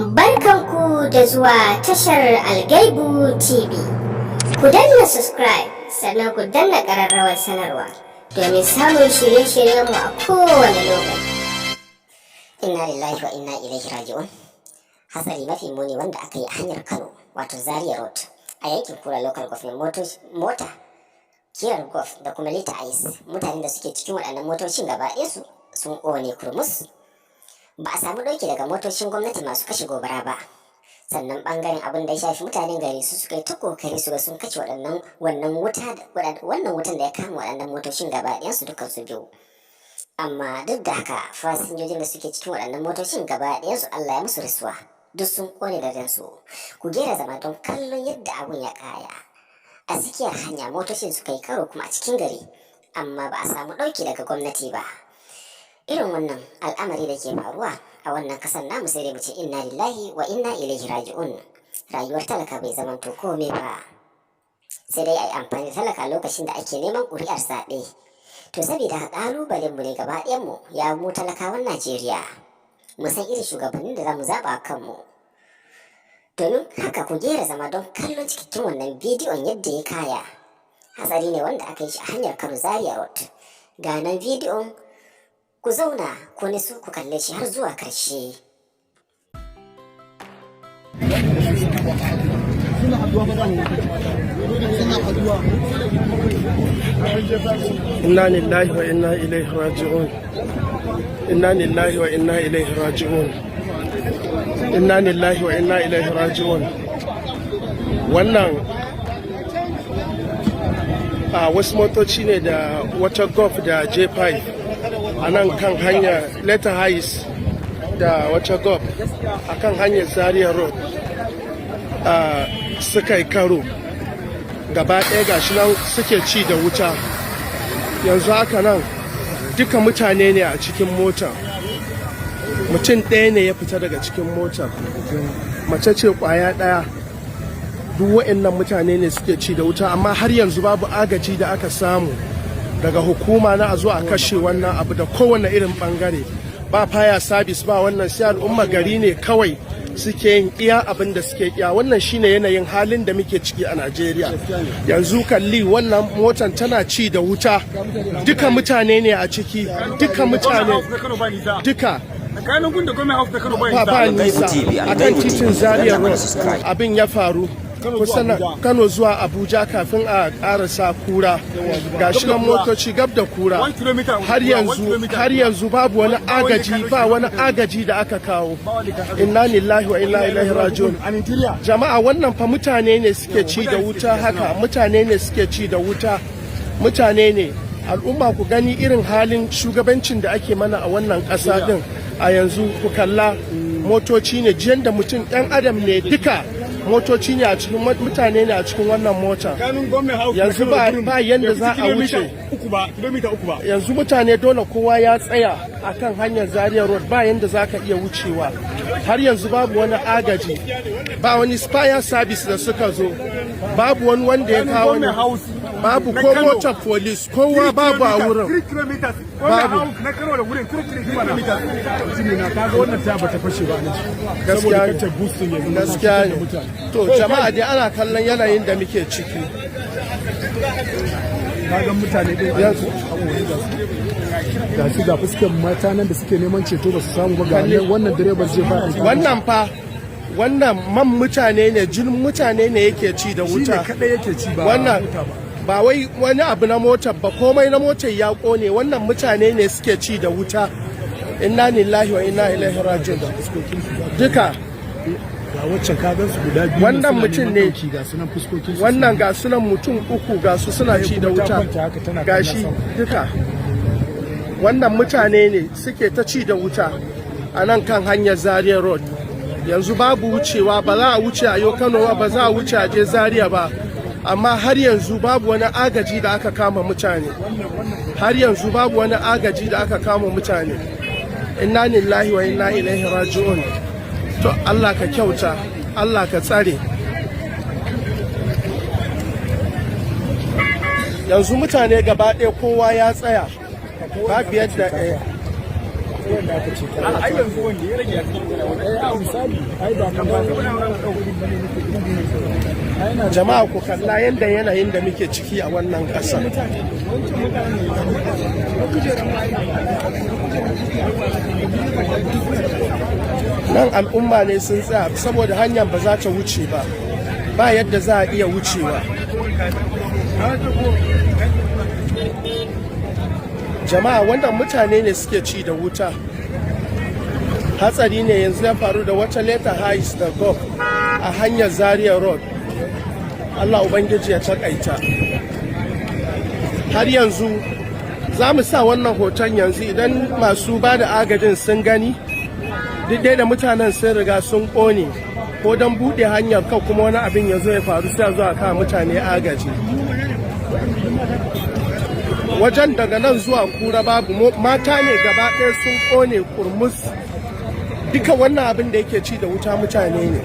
Barkanku da zuwa tashar Algaibu TV. Ku danna subscribe, sannan ku danna ƙararrawar sanarwa domin samun shirye-shiryenmu a kowane lokaci. Inna lillahi wa inna ilaihi raji'un. Hatsari mafi muni wanda aka yi a hanyar Kano, wato Zaria Road, a yankin Kura Local Government, mota kirar Golf da kuma Leta Hiace, mutanen da suke cikin waɗannan motocin gaba su sun ƙone kurmus. Ba a samu ɗauki daga motocin gwamnati masu kashe gobara ba. Sannan ɓangaren abin da ya shafi mutanen gari, su suka yi ta kokari su ga sun kashe waɗannan wannan wuta, wannan wutan da ya kama waɗannan motocin gaba ɗayansu, dukkan su biyu. Amma duk da haka, fasinjojin da suke cikin waɗannan motocin gaba ɗayansu Allah ya musu rasuwa, duk sun ƙone da ransu. Ku gera zama don kallon yadda abun ya kaya. A tsakiyar hanya motocin suka yi karo, kuma a cikin gari, amma ba a samu ɗauki daga gwamnati ba. Irin wannan al'amari da ke faruwa a wannan kasar namu, sai dai mu ce inna lillahi wa inna ilaihi raji'un. Rayuwar talaka bai zamanto komai ba, sai dai a yi amfani da talaka lokacin da ake neman ƙuri'ar zaɓe. To, saboda ƙalubalen mu ne gaba mu, ya mu talakawan Najeriya, mu san irin shugabannin da za mu zaɓa kanmu. Domin haka, ku gera zama don kallon cikakken wannan bidiyon yadda ya kaya. Hatsari ne wanda aka yi shi a hanyar Kano Zaria Road. Ga nan bidiyon, ku zauna ku nisu ku kalle shi har zuwa karshe. Suna haduwa ba, suna haduwa. Inna lillahi wa inna ilaihi raji'un. Inna lillahi wa inna ilaihi raji'un. Inna lillahi wa inna ilaihi raji'un. Wannan a wasu motoci ne da wata Golf da J5 a nan kan hanya, Leta Hiace da wata Golf a kan hanyar Zaria Road suka yi karo gaba ɗaya. Gashi nan suke ci da wuta yanzu haka nan. Duka mutane ne a cikin mota. Mutum ɗaya ne ya fita daga cikin motar, mace ce kwaya ɗaya. Duk waɗannan mutane ne suke ci da wuta, amma har yanzu babu agaji da aka samu daga hukuma na a zo a kashe wannan abu da kowane irin bangare. Ba fire service, ba wannan, sai al'umma gari ne kawai suke yin iya abin da suke iya. Wannan shine yanayin halin da muke ciki a Najeriya yanzu. Kalli wannan motan, tana ci da wuta. Duka mutane ne a ciki, duka mutane, duka. Tsakanin gun da Government House da Kano ba ba nisa. Nisa. Akan titin Zaria Road abin ya faru, kusa na Kano zuwa Abuja, kafin a karasa Kura. Gashi nan motoci gab da Kura. Har yanzu, har yanzu babu wani agaji, ba wani agaji da aka kawo. Inna lillahi wa inna ilaihi raji'un. Jama'a, wannan fa mutane ne suke ci da wuta haka. Mutane ne suke ci da wuta, mutane ne. Al'umma, ku gani irin halin shugabancin da ake mana a wannan ƙasa din a yanzu. Ku kalla, motoci ne jiyan da mutum ɗan adam ne, duka motoci ne a cikin, mutane ne a cikin wannan mota. Yanzu ba yanda za a wuce. Kilomita 3 ba. Yanzu mutane dole kowa ya tsaya akan hanyar Zaria Road, ba yanda za ka iya wucewa. Har yanzu babu wani agaji, ba wani fire service da suka zo, babu wani wanda ya kawo wani, babu ko motar police, kowa babu a wurin. Babu na Kano da wurin 3 kilometers. Na kaga wannan ta bata fashe ba ne. Gaskiya ne, gaskiya ne. To jama'a dai, ana kallon yanayin da muke ciki. Kaga mutane dai yanzu. Ga su, ga fuskan mata nan da suke neman ceto ba su samu ba. Ga wannan direban zai fara. Wannan fa, wannan man mutane ne, jinin mutane ne yake ci da wuta. Shi ne kadai yake ci ba. Wannan ba wai wani abu na motar ba, komai na motar ya kone. Wannan mutane ne suke ci da wuta. Inna lillahi wa inna ilaihi raji'un. Duka. Ga waccan, ka gan su guda biyu. Wannan mutum ne. Ga sunan fuskokin su. Wannan ga sunan mutum uku, ga su suna ci da wuta. Gashi duka, wannan mutane ne suke ta ci da wuta a nan kan hanyar Zaria Road. Yanzu babu wucewa, ba za a wuce a yau Kano ba, ba za a wuce a je Zaria ba. Amma har yanzu babu wani agaji da aka kama mutane. Har yanzu babu wani agaji da aka kama mutane. Inna lillahi wa inna ilaihi raji'un. To, Allah ka kyauta, Allah ka tsare. Yanzu mutane gaba ɗaya kowa ya tsaya, babu yadda. Wanda aka ce ta ai yanzu wanda ya rage a misali, ai ba kamar Jama'a, ku kalla yadda yanayin da muke ciki a wannan ƙasa. Nan al'umma ne sun tsaya saboda hanyar ba za ta wuce ba, ba yadda za a iya wucewa. Jama'a, wannan mutane ne suke ci da wuta. Hatsari ne yanzu ya faru da wata leta Hiace da Golf a hanyar Zaria Road. Allah Ubangiji ya takaita. Har yanzu za mu sa wannan hoton yanzu idan masu ba da agajin sun gani. Duk dai da mutanen sun riga sun ƙone, ko don buɗe hanyar kan kuma wani abin ya zo ya faru, sai a zo a kawo mutane agaji. Wajen daga nan zuwa Kura babu mata ne gaba ɗaya sun ƙone kurmus. Duka wannan abin da yake ci da wuta mutane ne.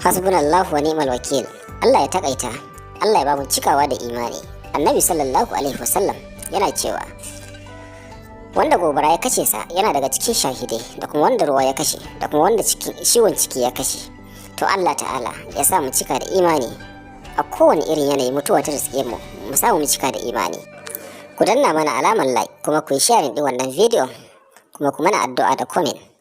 Hasbunallahu wa ni'mal wakil. Allah ya takaita, Allah ya ba mu cikawa da imani. Annabi sallallahu alaihi wasallam yana cewa wanda gobara ya kashe sa yana daga cikin shahidai, da kuma wanda ruwa ya kashe, da kuma wanda ciwon ciki ya kashe. To, Allah ta'ala ya sa mu cika da imani. A kowane irin yanayi mutuwa ta riske mu, mu samu mu cika da imani. Ku danna mana alamar like, kuma ku yi sharing din wannan bidiyon, kuma ku mana addu'a da comment.